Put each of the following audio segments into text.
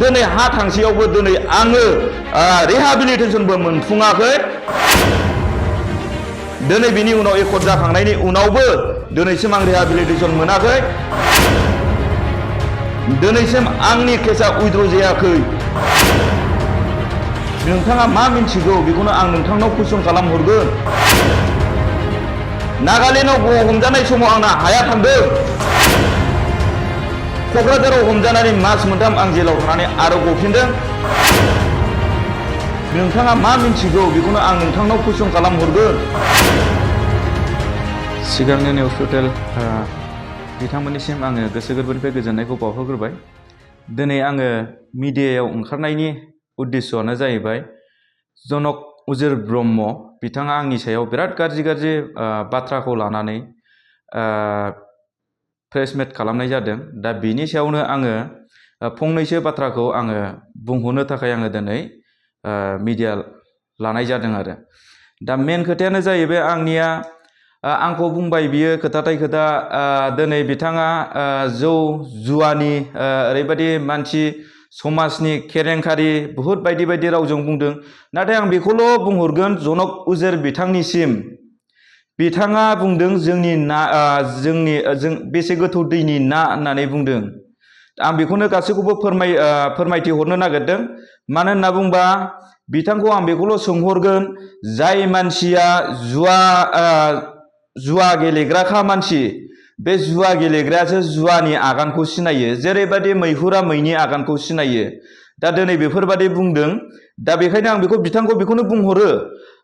दिनै हा थांसेयावबो दिनै आङो रिहाबिलिटेसनबो मोनफुङाखै। दिनै बिनि उनाव एकर्ड जाखांनायनि उनावबो दिनैसिम आं रिहाबिलिटेसन मोनाखै। दिनैसिम आंनि केसा उइद्र जायाखै। नोंथाङा मा मिन्थिगौ बेखौनो आं नोंथांनाव कुइसन खालामहरगोन। नागालेण्डआव हमजानाय समाव आंना हाया थांदों। क'क्राझाराव हमजानानै मास मोनथाम आं जेलाव थानानै आरो गफिनदों। नोंथाङा मा मिन्थिगौ बेखौनो आं नोंथांनाव कुइसन खालामहरगोन। सिगांनि निउस पर्टेल बिथांमोननिसिम आङो गोसो गोरबोनिफ्राय गोजोननायखौ बावहरग्रोबाय। दिनै आङो मिडियायाव ओंखारनायनि उद्देस्यआनो जाहैबाय जनक उजिर ब्रह्म बिथाङा आंनि सायाव बिराद गाज्रि बाथ्राखौ लानानै प्रेस मिट खालामनाय जादों। दा बेनि सायावनो आङो फंनैसो बाथ्राखौ आङो बुंहरनो थाखाय आङो दिनै मिडिया लानाय जादों आरो। दा मेन खोथायानो जाहैबाय आंनिया आंखौ बुंबाय बियो खोथाथाय खोथा दिनै बिथाङा जौ जुवानि ओरैबायदि मानसि समाजनि केरेंखारि बहुद बायदि बायदि रावजों बुंदों। नाथाय आं बेखौल' बुंहरगोन जनक उजिर बिथांनिसिम, बिथाङा बुंदों जोंनि ना जों बेसे गोथौ दैनि ना होननानै बुंदों। आं बेखौनो गासैखौबो फोरमायथि हरनो नागिरदों। मानो होनना बुंबा बिथांखौ आं बेखौल' सोंहरगोन, जाय मानसिया जुवा गेलेग्राखा मानसि, बे जुवा गेलेग्रायासो जुवानि आगानखौ सिनायो, जेरैबायदि मैहुरा मैनि आगानखौ सिनायो। दा दिनै बेफोरबायदि बुंदों। दा बेखायनो आं बिथांखौ बेखौनो बुंहरो।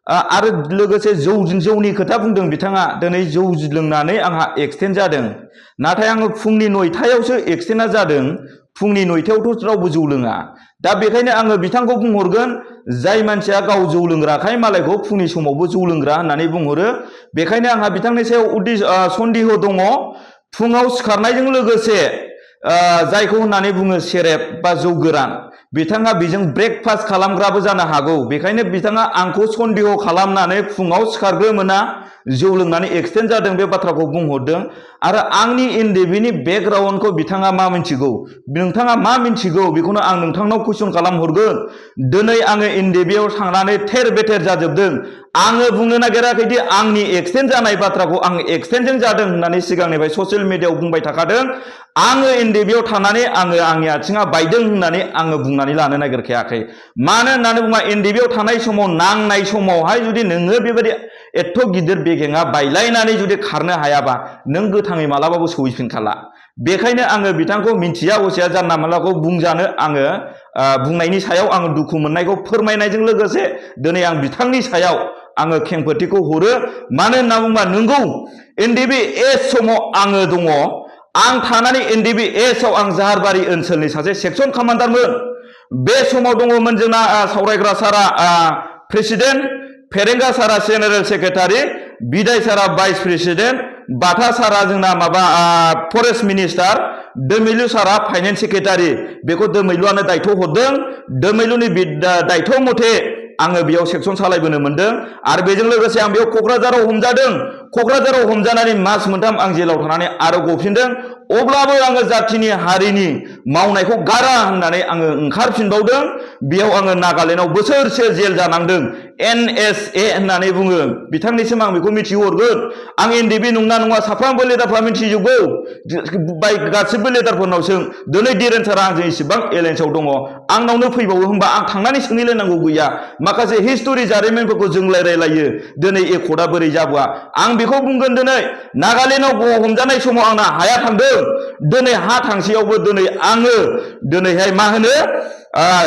आरो लोगोसे जौनि खोथा बुंदों बिथाङा। दिनै जौ लोंनानै आंहा एक्सिडेन्ट जादों। नाथाय आङो फुंनि 9टायावसो एक्सिडेन्टआ जादों। फुंनि 9टायावथ' रावबो जौ लोङा। दा बेखायनो आङो बिथांखौ बुंहरगोन, जाय मानसिया गाव जौ लोंग्राखाय मालायखौ फुंनि समावबो जौ लोंग्रा होननानै बुंहरो। बेखायनो आंहा बिथांनि सायाव सन्देह दङ। फुङाव सिखारनायजों लोगोसे जायखौ होननानै बुङो सेरेब बा जौ गोरान, बिथाङा बेजों ब्रेकफास्ट खालामग्राबो जानो हागौ। बेखायनो बिथाङा आंखौ सन्देह खालामनानै फुङाव सिखारग्रोमोना जौ लोंनानै एक्सिडेन्ट जादों बे बाथ्राखौ बुंहरदों। आरो आंनि एनडिएफबि बेकग्राउन्डखौ बिथाङा मा मिन्थिगौ, नोंथाङा मा मिन्थिगौ बेखौनो आं नोंथांनाव कुइसन खालामहरगोन। दिनै आङो एनडिएफबियाव थांनानै थेर बेथेर जाजोबदों। आङो बुंनो नागिराखैदि आंनि एक्सिडेन्ट जानाय बाथ्राखौ आं एक्सिडेन्टजों जादों होननानै सिगांनिफ्राय ससियेल मिडियायाव बुंबाय थाखादों। आङो एनडिएफबियाव थानानै आंनि आथिङा बायदों होननानै आङो बुंनानै लानो नागिरखायाखै। मानो होननानै बुङोबा एनडिएफबियाव थानाय समाव नांनाय समावहाय जुदि नोङो बेबायदि एथ' गिदिर बेगेङा बायलायनानै जुदि खारनो हायाबा नों गोथाङै मालाबाबो सौहैफिनखाला। बेखायनो आङो बिथांखौ मिन्थिया हसिया जानला मानलाखौ बुंजानो आङो बुंनायनि सायाव आङो दुखु मोननायखौ फोरमायनायजों लोगोसे दिनै आं बिथांनि सायाव आङो खेंफोरथिखौ हरो। मानो होनना बुङोबा नंगौ एनडिएफबि एस समाव आङो दङ। आं थानानै एनडिएफबि एसआव आं जाहारबारि ओनसोलनि सासे सेक्सन कामान्डारमोन। बे समाव दङमोन जोंना सावरायग्रा सारा प्रेसिडेन्ट, फेरेंगा सारा जेनेरेल सेक्रेटारि, बिदाय सारा भाइस प्रेसिडेन्ट, बाथा सारा जोंना फरेस्ट मिनिस्टार, दोमैलु सारा फाइनेन्स सेक्रेटारि। बेखौ दोमैलुआनो दायथ' हरदों। दोमैलुनि दायथ' मथे आङो बेयाव सेक्सन सालायबोनो मोनदों। आरो बेजों लोगोसे आं बेयाव क'क्राझाराव हमजादों। क'क्राझाराव हमजानानै मास मोनथाम आं जेलाव थानानै आरो गफिनदों। अब्लाबो आङो जाथिनि हारिनि मावनायखौ गारा होननानै आङो ओंखारफिनबावदों। बेयाव आङो नागालेण्डआव बोसोरसे जेल जानांदों। NSA होननानै बुङो। बिथांनिसिम आं बेखौ मिथिहरगोन। आं एनडिएफबि नंना नङा साफ्रोमबो लिडारफ्रा मिथिजोबगौ। गासिबो लिडारफोरनाव सों। दिनै धीरेन सारा आंजों इसेबां एलायन्सआव दङ। आंनावनो फैबावो होनबा आं थांनानै सोंहैलायनांगौ गैया। माखासे हिस्ट'रि जारिमिनफोरखौ जों रायलायो। दिनै एकर्डआ बोरै जाबोआ। आं बेखौ बुंगोन, दिनै नागालेण्डआव हमजानाय समाव आंना हाया थांदों। दिनै हा थांसेयावबो दिनै आङो दिनैहाय मा होनो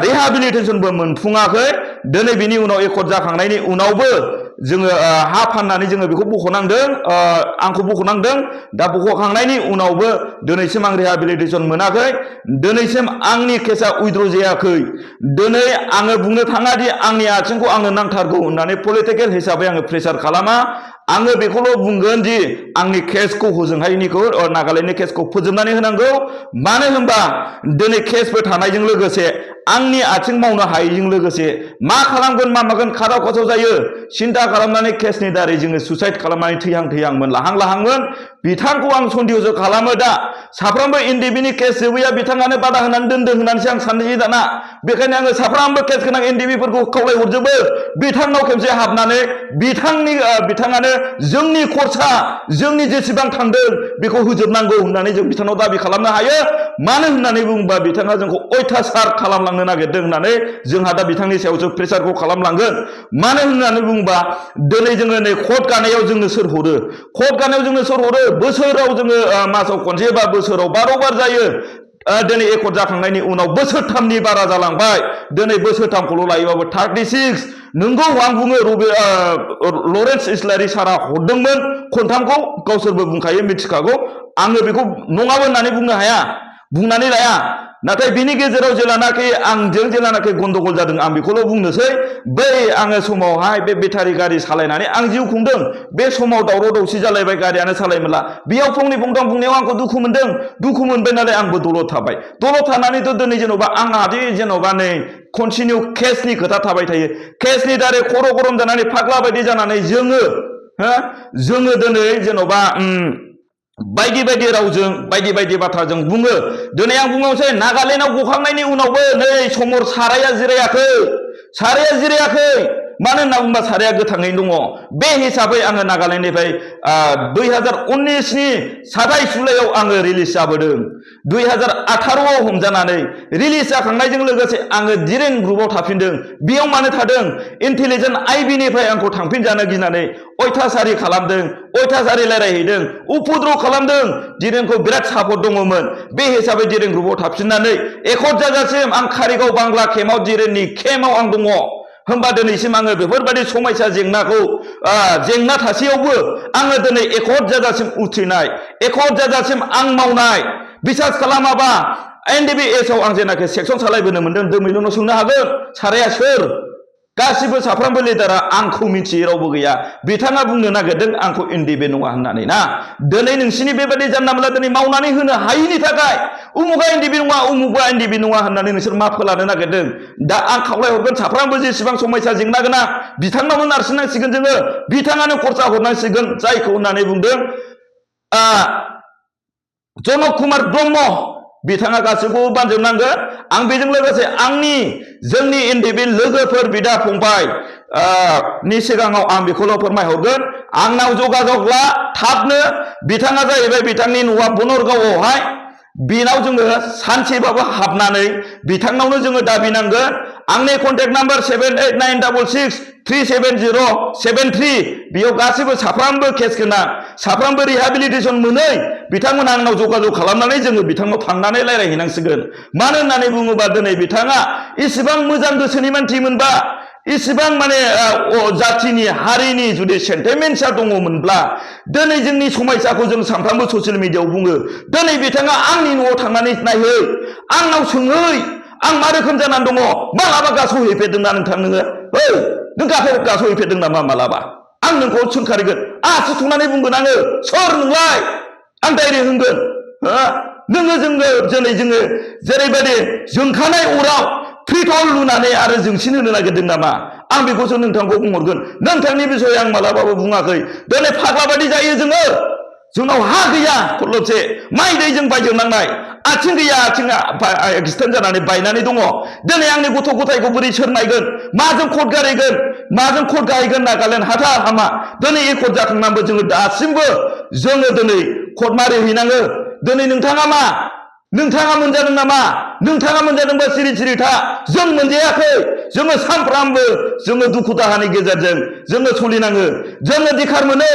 रिहाबिलिटेसनबो मोनफुङाखै। दिनै बिनि उनाव एकर्ड जाखांनायनि उनावबो जोङो हा फाननानै जोङो बेखौ बख'नांदों। आंखौ बख'नांदों। दा बख'खांनायनि उनावबो दिनैसिम आं रिहाबिलिटेसन मोनाखै। दिनैसिम आंनि केसा उइद्र जायाखै। दिनै आङो बुंनो थाङा दि आंनि आथिंखौ आंनो नांथारगौ होननानै पलिटिकेल हिसाबै आङो प्रेसार खालामा। आङो बेखौल' बुंगोन दि आंनि केसखौ हजोंहायनिखौ नागालेण्डनि केसखौ फोजोबनानै होनांगौ। मानो होनबा दिनै केसबो थानायजों लोगोसे आंनि आथिं मावनो हायैजों लोगोसे मा खालामगोन मा मागोन खाराव खासाव जायो सिन्था खालामनानै केसनि दारै जोङो सुसाइड खालामनानै थैहांमोन लाहांमोन बिथांखौ आं सन्देहसो खालामो दा साफ्रोमबो एनडिबिनि केस जोबैया बिथाङानो बादा होनानै दोनदों होननानैसो आं सानदों दाना बेखायनो आङो साफ्रोमबो केस गोनां एनडिबिफोरखौ खावलायहरजोबो बिथांनाव खेबसे हाबनानै बिथाङानो जोंनि खरसा जोंनि जेसेबां थांदों बेखौ होजोबनांगौ होननानै जों बिथांनाव दाबि खालामनो हायो मानो होननानै बुङोबा बिथाङा जोंखौ अयथासार खालामलांनो नागिरदों होननानै जोंहा दा बिथांनि सायावसो प्रेसारखौ खालामलांगोन मानो होननानै बुङोबा दिनै जोङो नै कर्ट गानायाव जोंनो सोर हरो कर्ट गानायाव जोंनो सोर हरो बोसोराव जोङो मासाव खनसे बा बोसोराव 12 बार जायो दिनै एकर्ड जाखांनायनि उनाव बोसोरथामनि बारा जालांबाय दिनै बोसोरथामखौल' लायोबाबो 36 नोंगौ आं बुङो लरेन्स इस्लारि सारा हरदोंमोन खनथामखौ गावसोरबो बुंखायो मिथिखागौ आङो बेखौ नङाबो होननानै बुंनो हाया बुंनानै लाया नाथाय बिनि गेजेराव जेलानाखि आंजों जेलानाखि गन्डगल जादों आं बेखौल' बुंनोसै बै आङो समावहाय बे बेटारि गारि सालायनानै आं जिउ खुंदों बे समाव दावराव दावसि जालायबाय गारियानो सालायमोनला बेयाव फंनै फंथाम बुंनायाव आंखौ दुखु मोनदों दुखु मोनबाय नालाय आंबो दलद थाबाय दलद थानानैथ' दिनै जेन'बा आंहादि जेन'बा नै कन्टिनिउ केसनि खोथा थाबाय थायो केसनि दारै खर' गरम जानानै फाग्ला बायदि जानानै जोङो दिनै जेन'बा बायदि बायदि रावजों बायदि बायदि बाथ्राजों बुङो दिनै आं बुंबावसै नागालेण्डआव गखांनायनि उनावबो नै समर साराया जिरायाखै मानो होनना बुंबा साराया गोथाङै दङ बे हिसाबै आङो नागालेण्डनिफ्राय 2019 नि 27 जुलाइआव आङो रिलिज जाबोदों 2018 आव हमजानानै रिलिज जाखांनायजों लोगोसे आङो दिरेन ग्रुपआव थाफिनदों बेयाव मानो थादों इन्टेलिजेन्ट आइबिनिफ्राय आंखौ थांफिनजानो गिनानै अयथासारि खालामदों अयथासारि रायलायहैदों उपद्रव खालामदों दिरेनखौ बिराद सापर्ट दङमोन बे हिसाबै दिरेन ग्रुपआव थाफिननानै एकर्ड जाजासिम आं कारिगाव बांला केम्पआव दिरेननि केम्पआव आं दङ होमबा दिनैसिम आङो बेफोरबायदि समस्या जेंना थासेयावबो आङो दिनै एकर्ड जाजासिम उथ्रिनाय एकर्ड जाजासिम आं मावनाय बिसास खालामाबा एनडिबिएस आव आं जेनाखि सेक्सन सालायबोनो मोनदों दोमैलुनाव सोंनो हागोन साराया सोर गासिबो साफ्रोमबो लिडारा आंखौ मिथियै रावबो गैया बिथाङा बुंनो नागिरदों आंखौ एनडिबि नङा होननानै ना दिनै नोंसिनि बेबायदि जानला मोनला दिनै मावनानै होनो हायैनि थाखाय उमुगा एनडिबि नङा उमुगा एनडिबि नङा होननानै नोंसोर मा फोलानो नागिरदों दा आं खावलायहरगोन साफ्रोमबो जेसेबां समस्या जेंना गोनां बिथांनावनो नारसिननांसिगोन जोङो बिथाङानो खरसा हरनांसिगोन जायखौ होननानै बुंदों जनक कुमार ब्रह्म बिथाङा गासैखौबो बानजोबनांगोन आं बेजों लोगोसे जोंनि एनडिबि लोगोफोर बिदा फंबाय नि सिगाङाव आं बेखौल' फोरमायहरगोन आंनाव जगाजग ला थाबनो बिथाङा जाहैबाय बिथांनि न'आ बनरगावआवहाय बिनाव जोङो सानसेबाबो हाबनानै बिथांनावनो जोङो दाबिनांगोन आंनि कन्टेक्ट नाम्बार 7896637073 बेयाव गासैबो साफ्रोमबो केस गोनां साफ्रोमबो रिहाबिलिटेसन मोनै बिथांमोना आंनाव जगाजग खालामनानै जोङो बिथांनाव थांनानै रायलायहैनांसिगोन मानो होननानै बुङोबा दिनै बिथाङा इसिबां मोजां गोसोनि मानसि मोनबा इसिबां माने जातिनि हारिनि जुदि सेन्टिमेन्टसा दङमोनब्ला दिनै जोंनि समस्याखौ जों सानफ्रामबो ससियेल मिडियायाव बुङो दिनै बिथाङा आंनि न'आव थांनानै नायहै आंनाव सोंहै आं मा रोखोम जानानै दङ मालाबा गास'हैफेरदोंना नोङो नों गास'हैफेरदों नामा मालाबा आं नोंखौ सोंखारिगोन आसि थुनानै बुंगोन आङो सोर नोंलाय आं डाइरेक्ट होनगोन दिनै जोङो जेरैबायदि जोंखानाय अराव प्रिटल लुनानै आरो जोंसिन होनो नागिरदों नामा आं बेखौसो नोंथांखौ बुंहरगोन नोंथांनि बिसय आं मालाबाबो बुङाखै दिनै फाग्ला बायदि जायो जोंनाव हा गैया खरलबसे माइ दैजों बायजोबनांनाय आथिं गैया आथिङा एक्सिडेन्ट जानानै बायनानै दङ दिनै आंनि गथ' गथायखौ बोरै सोर नायगोन माजों कर्ट गाहैगोन नागालेण्ड हाथा हामा दिनै एकर्ड जाखांनानैबो जोङो दासिमबो दिनै कर्ट मारि हैनाङो दिनै नोंथाङा मोनजादों नामा नोंथाङा मोनजादोंबा सिरि था जों मोनजायाखै जोङो सानफ्रामबो जोङो दुखु दाहानि गेजेरजों जोङो सोलिनाङो जोङो दिखार मोनो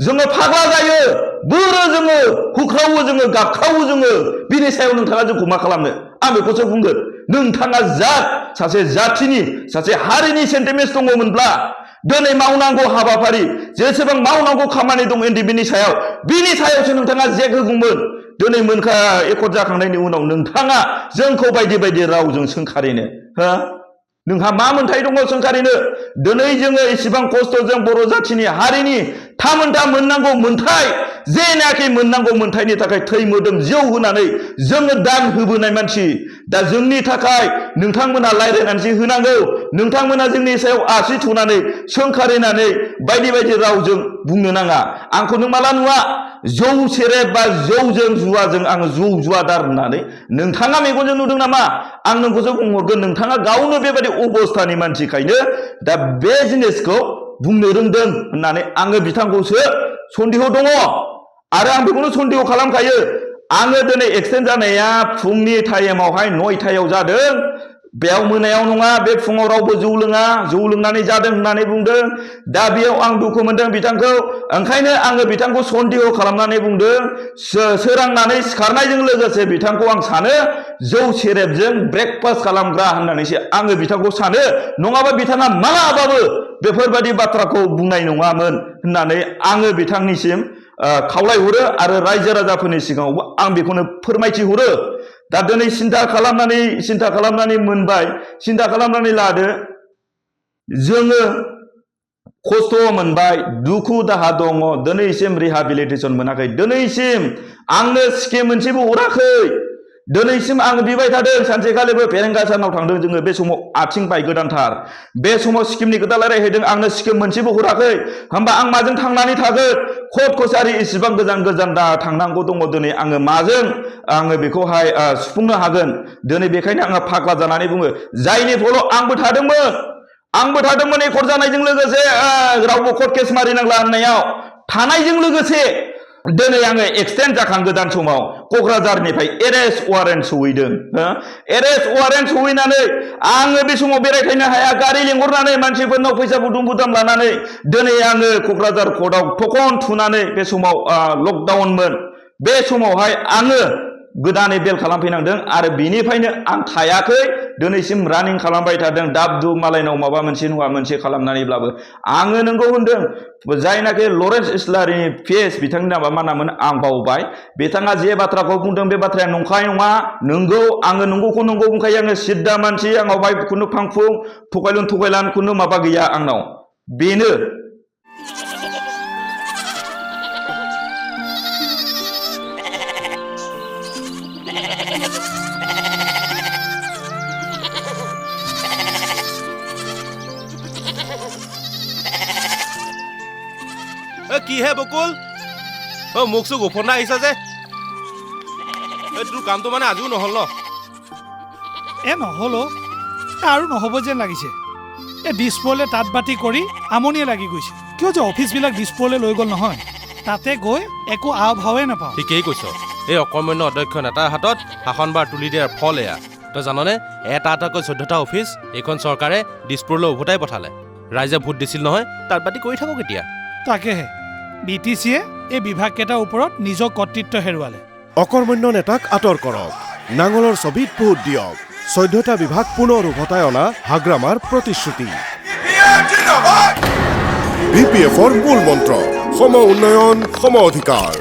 जोङो फाग्ला जायो बोरो जोङो हुख्रावो जोङो गाबख्रावो जोङो बिनि सायाव नोंथाङा जोंखौ मा खालामनो आं बेखौसो बुंगोन नोंथाङा सासे जाथिनि सासे हारिनि सेन्टिमेन्टस दङमोनब्ला दिनै मावनांगौ हाबाफारि जेसेबां मावनांगौ खामानि दं एनडिबिनि सायाव बिनि सायावसो नोंथाङा जेक होगौमोन दिनै एकर्ड जाखांनायनि उनाव नोंथाङा जोंखौ बायदि बायदि रावजों सोंखारिनो नोंहा मा मोन्थाय दङ सोंखारिनो दिनै जोङो इसेबां खस्थ'जों बर' जाथिनि हारिनि थामोनथा मोननांगौ मोन्थाय जेनाखि मोननांगौ मोन्थायनि थाखाय थै मोदोम जिउ होनानै जोङो दान होबोनाय मानसि दा जोंनि थाखाय नोंथांमोना रायज्लायनानैसो होनांगौ नोंथांमोना जोंनि सायाव आसि थुनानै सोंखारिनानै बायदि बायदि रावजों बुंनो नाङा आंखौ नों माला नुवा जौ सेरेब बा जौजों जुवाजों आङो जौ जुवादार होननानै नोंथाङा मेगनजों नुदों नामा आं नोंखौसो बुंहरगोन नोंथाङा गावनो बेबायदि अबस्थानि मानसिखायनो दा बे जिनिसखौ बुंनो रोंदों होननानै आङो बिथांखौसो सन्देह दङ आरो आं बेखौनो सन्देह खालामखायो आङो दिनै एक्सिडेन्ट जानाया फुंनि टाइमावहाय 9टायाव जादों बेयाव मोनायाव नङा बे फुङाव रावबो जौ लोङा जौ लोंनानै जादों होननानै बुंदों दा बेयाव आं दुखु मोनदों बिथांखौ ओंखायनो आङो बिथांखौ सन्देह खालामनानै बुंदों सोरांनानै सिखारनायजों लोगोसे बिथांखौ आं सानो जौ सेरेबजों ब्रेकफास्ट खालामग्रा होननानैसो आङो बिथांखौ सानो नङाबा बिथाङा मालाबाबो बेफोरबायदि बाथ्राखौ बुंनाय नङामोन होननानै आङो बिथांनिसिम खावलायहरो आरो रायजो राजाफोरनि सिगाङावबो आं बेखौनो फोरमायथि हरो दा दिनै सिन्था खालामनानै मोनबाय सिन्था खालामनानै लादो जोङो खस्थ' मोनबाय दुखु दाहा दङ दिनैसिम रिहाबिलिटेसन मोनाखै दिनैसिम आंनो स्किम मोनसेबो हराखै दिनैसिम आं बिबाय थादों सानसेखालिबो फेरेंगा सारनाव थांदों जोङो बे समाव आथिं बायगोदानथार बे समाव स्किमनि खोथा रायलायहैदों आंनो स्किम मोनसेबो हराखै होमबा आं माजों थांनानै थागोन कर्ट कसारि इसिबां गोजान गोजान दा थांनांगौ दङ दिनै आङो माजों आङो बेखौहाय सुफुंनो हागोन दिनै बेखायनो आङो फाग्ला जानानै बुङो जायनि फलाव आंबो थादोंमोन एकर्ड जानायजों लोगोसे रावबो कर्ट केस मारिनांला होननायाव थानायजों लोगोसे दिनै आङो एक्सटेन्ड जाखांगोदान समाव क'क्राझारनिफ्राय एरेस्ट वारेन्ट सौहैदों एरेस्ट वारेन्ट सौहैनानै आङो बे समाव बेरायथायनो हाया गारि लेंहरनानै मानसिफोरनाव फैसा बुथुम लानानै दिनै आङो क'क्राझार कर्टआव थखन थुनानै बे समाव लकडाउनमोन बे समावहाय आङो गोदानै बेल खालामफैनांदों आरो बिनिफ्रायनो आं थायाखै दिनैसिम रानिं खालामबाय थादों दाब दुब मालायनाव माबा मोनसे नङा मोनसे खालामनानैब्लाबो आङो नोंगौ होनदों जायनाखि लरेन्स इस्लारिनि पिएस बिथांनि नामा मा नामोन आं बावबाय बिथाङा जे बाथ्राखौ बुंदों बे बाथ्राया नंखाय नङा नंगौ आङो नंगौखौ नंगौ बुंखायो आङो सिद्दा मानसि आंनाव बाय खुनु फांफुं थगायलान खुनु माबा गैया आंनाव बेनो কি হে বকুল মোক চোক গোপনা আহিছা যে তোৰ কামটো মানে আজিও নহ'ল ন নহ'ল আৰু নহ'ব যেন লাগিছে দিছপুৰলৈ তাঁত বাতি কৰি আমনিয়ে লাগি গৈছে কিয় যে অফিচবিলাক দিছপুৰলৈ লৈ গ'ল নহয় তাতে গৈ একো আও ভাৱে নাপাওঁ ঠিকেই কৈছ এই অকৰ্মণ্য অধ্যক্ষ নেতাৰ হাতত শাসনবাৰ তুলি দিয়াৰ ফল এয়া তই জাননে এটাকৈ 14টা অফিচ এইখন চৰকাৰে দিছপুৰলৈ উভতাই পঠালে ৰাইজে ভোট দিছিল নহয় তাঁত বাতি কৰি থাকক এতিয়া তাকেহে BTCয়ে এই বিভাগকেইটাৰ ওপৰত নিজৰ কৰ্তৃত্ব হেৰুৱালে অকৰ্মণ্য নেতাক আঁতৰ কৰক নাঙলৰ ছবিত ভোট দিয়ক 14টা বিভাগ পুনৰ উভতাই অনা হাগ্ৰামাৰ প্ৰতিশ্ৰুতি BPFৰ মূল মন্ত্ৰ সম উন্নয়ন সম অধিকাৰ